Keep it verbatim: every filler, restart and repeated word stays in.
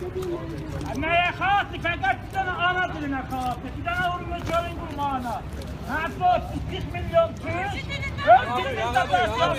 نه‌یه خاطر؟ فقط بیر دنه آنا دیلینه خاطر. بیر دنه اورمو گؤلون قوربانی. هه، دوست، ایکی میلیون تورک. اؤز دیلینده دستور.